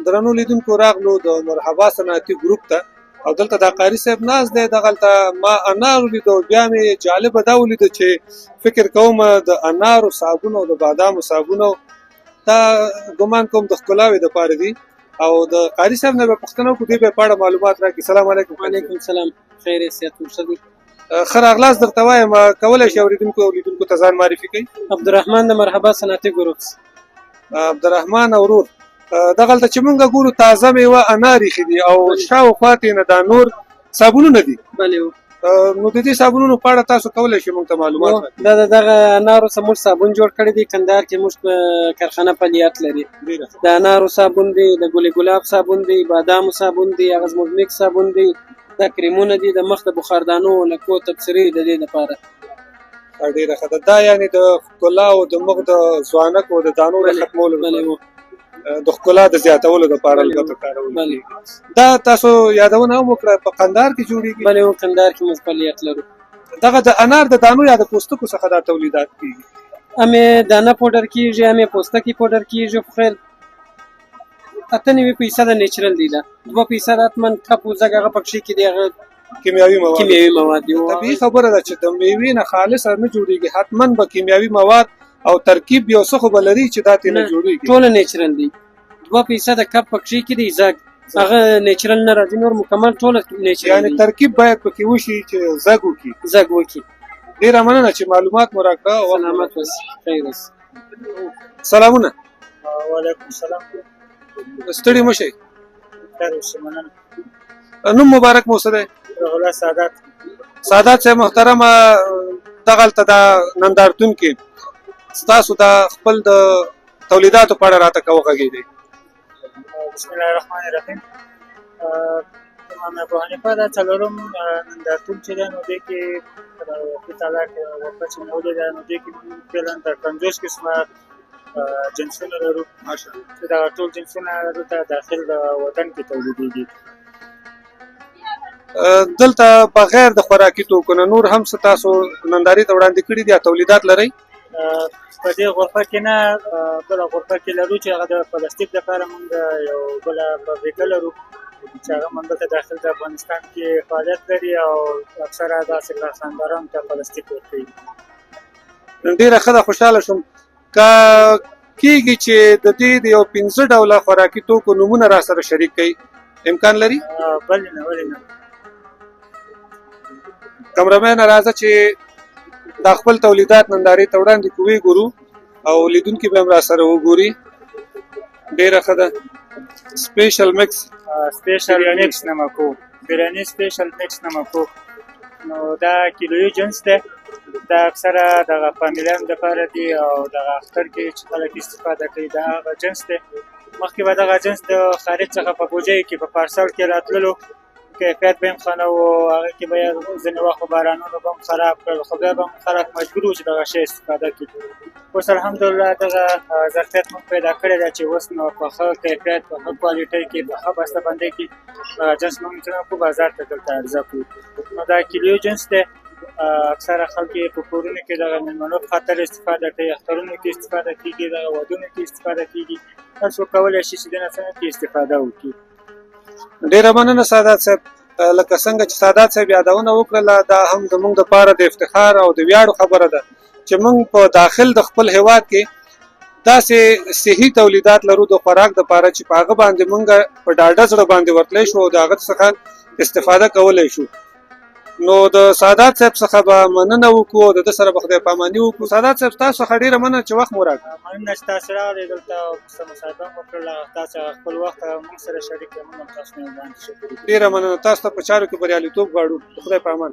درنو لیدونکو، راغلو د مرحبا صنعتي ګروپ ته او دلته دا قاري صاحب ناست دی. دغلته ما انار ولیدو، بیا مې جالبه دا ولیده چې فکر کوم د انارو صابون او د بادامو صابون، دا ګمان کوم د ښکلاوې دپاره دي. او د قاري صاحب نه به پوښتنه وکړو، دوی به په اړه معلومات راکړي. سلام علیکم. وعلیکم السلام، خیر، صحت مو ښه دی؟ ښه راغلاست درته وایم. کولی شئ اورېدونکو او لیدونکو ته ځان معرفي کړئ؟ عبدالرحمن، د مرحبا صنعتي ګروپ. عبدالرحمن ورور، دغلته چې مونږ ګورو تازه میوه انار ایښي دي او شاوخوا ترې نه دا نور صابونونه دي. بله. نو د دې صابونونو په اړه تاسو کولی شئ مونږ ته معلومات راکړئ؟ دا دغه انارو څخه موږ صابون جوړ کړی دی. کندهار کې موږ په کارخانه فعالیت لري. د انارو صابون دی، د ګل ګلاب صابون دی، بادامو صابون دی، هغه زموږ مکس صابون دی، دا کریمونه دي د مخ د بخاردانو، لکو، تبصرې د دې لپاره. ډېره ښه ده. دا یعنې د ښکلا او د مخ د ځوانکو د دانو د ختمولو، د ښکلا د زیاتولو لپاره البته کارول. دا تاسو یادونه هم وکړه، په قندهار کې جوړیږي؟ بله، و قندهار کې موږ فعالیت لرو. دغه د انار د دانو یا د پوستکو څخه دا تولیدات کیږي؟ هم یې دانه پوډر کیږي، هم یې پوستکی پوډر کیږي، خو خیر 98 فیصده natural دی. دا 2 فیصده حتما کپ و زګ هغه پکښې کې دی، هغه کیمیاوي مواد. کیمیاوي مواد دي. طبیعي خبره ده چې د میوې نه خالصه نه جوړیږي، حتما به کیمیاوي مواد او ترکیب یو څه خو به لري چې دا ترې نه جوړیږي. ټوله natural دی. 2 فیصده کپ پکښې کې دی، زګ، هغه natural نه راځي، نور مکمل ټوله natural. یعنی ترکیب باید پکې وشي چې زګ وکړي. زګ وکړي. ډیره مننه چې معلومات مو راکړه. سلامت اوسئ، خیر اوسئ. سلامونه. وعلیکم السلام. ستړي مه شئ. خیر اوسئ، مننه. نوم مبارک مو څه دی؟ روح الله سادات. سادات صاحب محترمه، دغلته دا نندارتون کې ستاسو دا خپل د تولیداتو په اړه راته که وغږېږئ. بسم الله الرحمن الرحیم. امام ابو حنیفه دا څلورم نندارتون چې دی، نو دې کې په تعالی کې غرفه چې نیولې ده، نو دې کې موږ فعلا تر 50 قسمه جنسونه لرو چې دغه ټول جنسونه دلته داخل د وطن کې تولیدېږي. دلته بغیر د خوراکي توکو نه نور هم څه تاسو نندارې ته وړاندې کړي دي یا تولیدات لرئ؟ په دې غرفه کې نه، بله غرفه کې لرو چې هغه د پلاستیک لپاره موږ یو بله فابریکه لرو چې هغه موږ دلته داخل د افغانستان کې فعالیت لري او اکثره داسې کارخاندارانو ته پلاستیک ورکوي. ډېره ښه ده، خوشحاله شوم. که کیږي چې د دې د یو پنځه ډوله خوراکي توکو نومونه را سره شریک کړئ، امکان لري؟ بلې نه، ولې نه. کمرمین، راځه چې دا خپل تولیدات نندارې ته وړاندې کوي، ګورو او لیدونکي به هم را سره وګوري. ډېره ښه ده، سپیشل مکس. سپیشل مکس نمکو، بریاني سپیشل مکس نمکو، نو دا کیلویي جنس دی. دا اکثره دغه فامیلیانو دپاره دی او دغه اختر کې چې خلک استفاده کوي، دا هغه جنس دی. مخکې به دغه جنس د خارج څخه په بوجیو کې، په پارسل کې راتللو، کیفیت به هم ښه نه و، هغه کې به یې ځینې وخت په بارانونو به هم خراب کړل، خو بیا به هم خلک مجبور وو چې دغه شی استفاده کړي. اوس الحمدلله دغه ظرفیت موږ پیدا کړی دی چې اوس نو په ښه کیفیت، په ښه کوالټۍ کې، په ښه بسته بندۍ کې دغه جنس موږ چې کوو، بازار ته دلته عرضه کوو. نو دا کیلو جنس دی. اکثره خلک یې په کورونو کې دغه میلمنو په خاطر استفاده کوي، اخترونو کې استفاده کیږي، دغه ودونو کې استفاده کیږي. هر څوک کولی شي چې دې نه څنګه کې استفاده وکړي. ډیره مننه سادات صاحب. لکه څنګه چې سادات صاحب یادونه وکړله، دا هم زموږ دپاره د افتخار او د ویاړو خبره ده چې موږ په داخل د خپل هیواد کې داسې صحي تولیدات لرو د خوراک دپاره چې په هغه باندې موږ په ډاډه زړه باندې ورتلی شو او د هغه څخه استفاده کولی شو. نو د سادات صاحب څخه به مننه وکړو او د ده سره به خدای پاماني وکړو. سادات صاحب، تاسو څخه ډېره مننه چې وخت مو راکړ. مننه چې تاسو راغلئ دلته او څه مصاحبه مو وکړله. تاسو خپل وخت موږ سره شریک کړ، موږ هم تاسو نه وړاندې شکر. ډېره مننه، تاسو ته په چارو کې بریالیتوب غواړو. خدای په امان.